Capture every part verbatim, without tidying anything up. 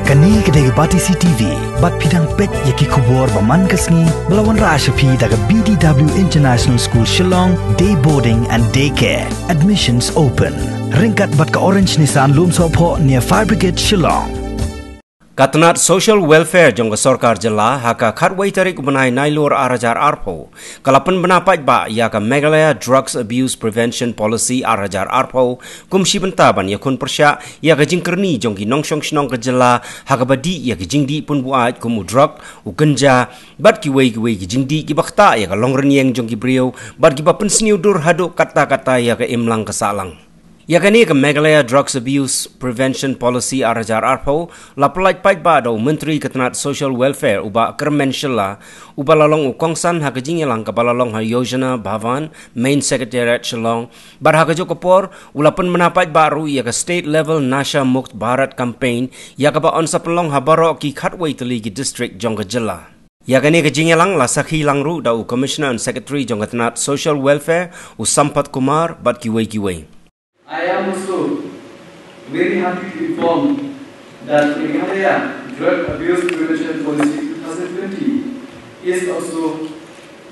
Kane ka dei ka Batesi T V, bad phi dang peit ïa ki khubor ba man ka sngi, ba la wanrah sha phi da ka B D W International School Shillong, Day Boarding and Day Care. Admissions open. Ryngkat bad ka Orange Nissan Lumsohphoh near Fire Brigade Shillong. Ka tnat Social Welfare jong ka sorkar jylla ha ka khatwei tarik u bnai Nailur ar hajar arphew ka la pynbna paidbah ïa ka Meghalaya Drugs Abuse Prevention Policy ar hajar arphew kum shi bynta ban ïakhun pyrshah ïa ka jingkyrni jong ki nongshong shnong ka jylla ha kaba dih ïa ki jingdih pynbuaid kum u drok, u kynja, bad kiwei kiwei ki jingdih kiba ktah ïa ka longrynïeng jong ki briew bad kiba pynsniew dur haduh katta katta ïa ka imlang ka sahlang. Ïa kane ka Meghalaya Drugs Abuse Prevention Policy ar hajar arphew la pyllait paidbah da u Myntri ka tnat Social Welfare u Bah Kyrmen Shylla, uba la long u kongsan ha ka jingïalang kaba la long ha Yojana Bhavan, Main Secretariat Shillong, bad ha kajuh ka por u la pynbna paidbah ruh ïa ka State Level Nasha Mukt Bharat Campaign, ïa kaba yn sa pynlong ha baroh ki khatwei tylli ki district jong ka jylla. Ïa kane ka jingïalang la sakhi lang ruh da u Commissioner and Secretary jong ka tnat Social Welfare, u Sampath Kumar, bad kiwei kiwei. I am also very happy to inform that Meghalaya Drug Abuse Prevention Policy two thousand twenty is also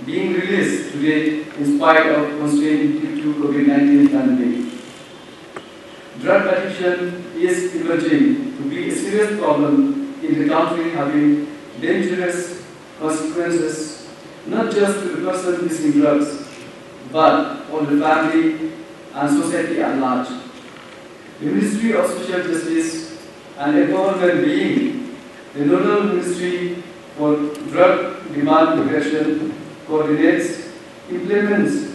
being released today in spite of constraint due to COVID nineteen pandemic. Drug addiction is emerging to be a serious problem in the country, having dangerous consequences not just to the person using drugs, but on the family and society at large. The Ministry of Social Justice and Empowerment, being the nodal ministry for drug demand prevention, coordinates, implements,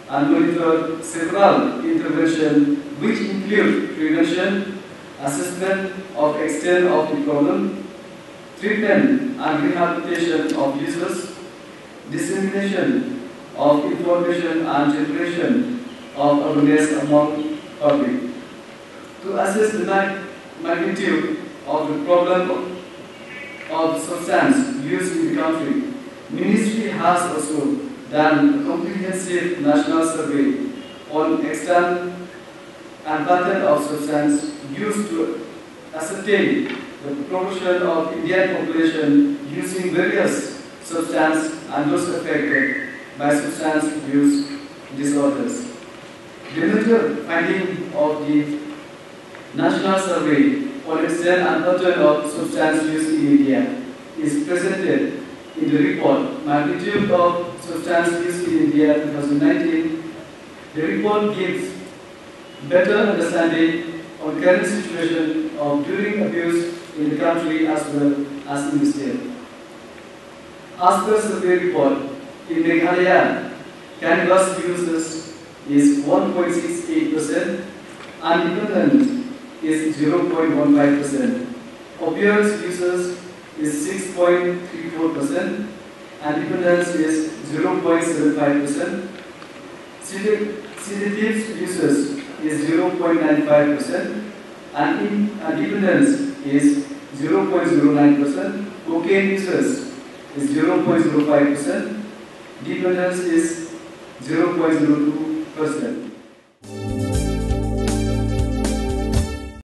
and monitors several interventions which include prevention, assessment of extent of the problem, treatment and rehabilitation of users, dissemination of information and generation of awareness among public. To assess the mag-, magnitude of the problem of substance use in the country, Ministry has also done a comprehensive national survey on extent and pattern of substance use to ascertain the proportion of Indian population using various substance and those affected by substance use disorders. The major finding of the National Survey on Extent and Pattern of Substance Use in India is presented in the report Magnitude of Substance Use in India two thousand nineteen. The report gives better understanding on current situation of drug abuse in the country as well as in the state. As per survey report, in Meghalaya, cannabis users is one point six eight percent and dependent is zero point one five percent. Opioids users is six point three four percent and dependence is zero point seven five percent. Sedi-, sedatives users is zero point nine five percent and in, and dependence is zero point zero nine percent. Cocaine users is zero point zero five percent. Dependence is zero point zero two percent.